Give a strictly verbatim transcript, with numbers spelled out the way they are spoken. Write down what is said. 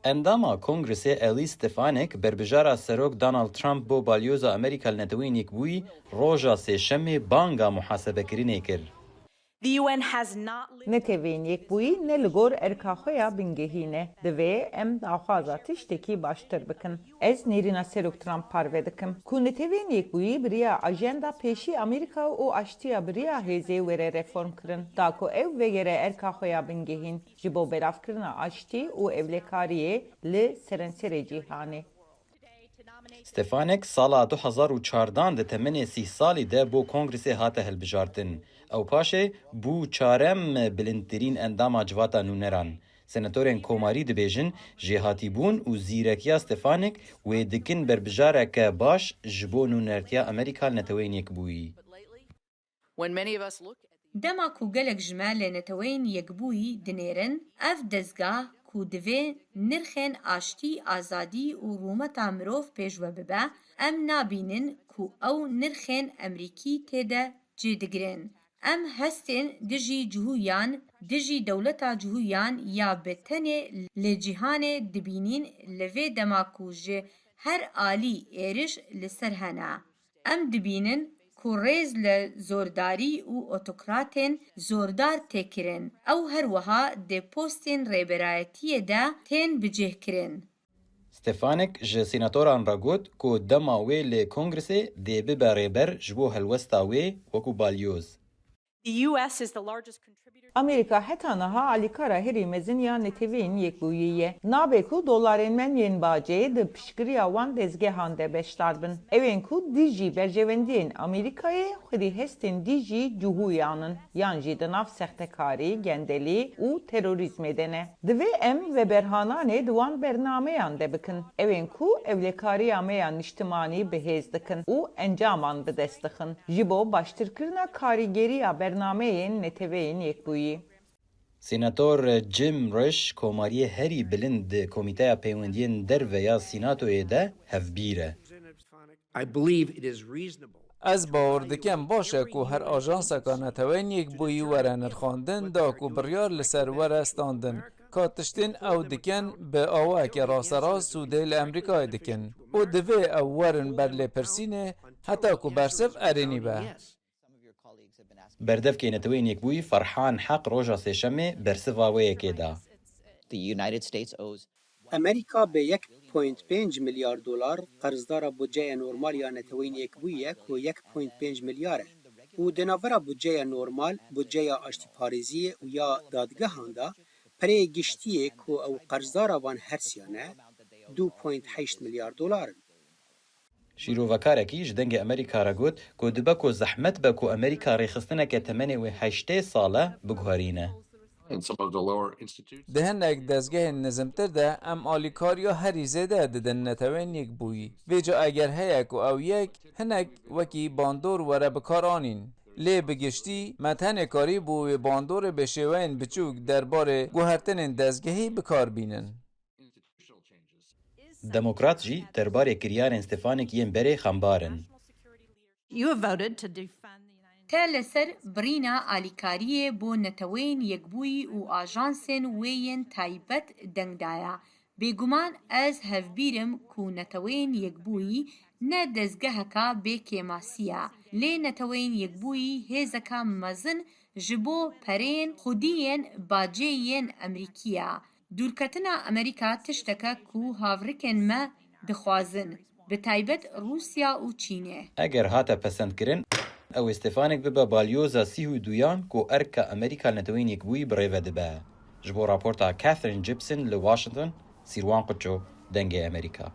Endama Kongresê Elise Stefanik berbijara Serok Donald Trump bo balyoza Amerîka li Neteweyên Yekbûyî roja Sêşemê banga muhasebekirinê kir. The U N has not Neteweyên Yekbûyî ne li gor erka xwe ya bingehî ne. Divê em daxwaza tiştekî baştir bikin. Ez nêrîna Serok Trump parve dikim ku Neteweyên Yekbûyî bi riya ajenda pêşî Amerîka û aştiya bi riya hêzê were reformkirin, da ku ew vegere erka xwe ya bingehîn ji bo belavkirina aştî û ewlekariyê li serenserê cîhanê. Stefanik sala du hezar û çardan di temenê sîh salî de bo Kongresê hate hilbijartin. Ew paşê bû çarem bilindtirîn endama Civata Nûneran. Senatorên Komarî dibêjin jêhatîbûn û zîrekiya Stefanik wê dikin berbijareke baş ji bo nûnertiya Amerîka li Neteweyên Yekbûyî. When many of us look at the Dema ku gelek ji me li Neteweyên Yekbûyî dinêrin, ev dezgah ku divê nirxên aştî, azadî û rûmeta mirov pêşve bibe, em nabînin ku ew nirxên Emerîkî tê de cih digirin. Em hestên dijî cihûyan, dijî dewleta cihûyan ya bi tenê li cîhanê dibînîn li vê dema ku ji her alî êriş li ser hene. Em dibînin ku rêz li zordarî û otokratên zordar tê kirin. Ew her wiha di postên rêberayetiyê de tên bicihkirin. Stefanik ji senatoran re got ku dema wê li Kongresê dê bibe rêber ji bo helwesta wê wekû balyoz. The U S is the largest contributor. Amerîka heta niha alîkara herî mezin ya Neteweyên Yekbûyî ye. Nabe ku dolarên me yên bacê di piştgiriya wan dezgehan de beşdar bin. Ewên ku dijî berjewendiyên Amerîkayê xwedî hestên dijî cihûyan in, yan jî di nav sextekarî, gendelî û terorîzmê de ne. Divê em veberhananê di wan bernameyan de bikin. Ewên ku ewlekariya me ya niştimanî bi hêz dikin û encaman bi dest dixin. Ji bo baştirkirina karîgeriya bernameyên Neteweyên Yekbûyî. Senator Jim Risch, komariyê herî bilind di Komîteya Peywendiyên Derve ya Sînatoyê de hevbîr e. I believe it is reasonable. Ez bawer dikim baş e ku her ajanseka Neteweyên Yekbûyî were nirxandin da ku biryar li ser were standin. Ka tiştên ew dikin bi awayekî rasterast sûdê li Emerîkayê dikin û divê ew werin ber lêpirsînê heta ku bersiv erênî be. Berdevkê Neteweyên Yekbûyî Ferhan Heq roja Sêşemê bersiva wê yekê da. The United States owes Amerîka bi yek point pênc milyar dolar qerzdara budceya normal ya Neteweyên Yekbûyî ye ku yek point pênc milyar e û di navbera budceya normal, budceya aştîparêziyê û ya dadgehan de pereyê giştî yê ku ew qerzdara van hersiyane du point heşt milyar dolar in. Şîrovekarekî ji Dengê Amerîka re got ku dibe ku zehmet be ku Amerîka rêxistineke temenê wê heştê sal e biguherîne. And some of the lower institutes. Di hinek dezgehên nizimtir de em alîkariya herî zêde didin Neteweyên Yekbûyî. Vêca eger heye ku ew yek hinek wekî bandor were bikaranîn. Lê bi giştî me tenê karîbû wê bandorê bi şêweyên biçûk derbarê guhertinên dezgehî bikar bînin. Demokrat jî derbarê kiryarên Stefanik yên berê xembar in. You have voted to defund the United Te li ser birîna alîkariyê bo Neteweyên Yekbûyî û ajansên wê yên taybet deng daye. Bêguman ez hevbîr im ku Neteweyên Yekbûyî ne dezgeheka bê kêmasî ye, lê Neteweyên Yekbûyî hêzeka mezin ji bo pereyên xwedî yên bacê yên Emerîkî ye. Dûrketina Amerîka tişteke ku havrikên me dixwazin, bi taybet Rûsya û Çînê. Eger hate pesendkirin, ew ê Stefanik bibe balyoza sîh û duyan ku erka Amerîka li Neteweyên Yekbûyî bi rê ve dibe. Ji bo raporta Catherine Gibson li Washington, Sîrwan Quço, Dengê Amerîka.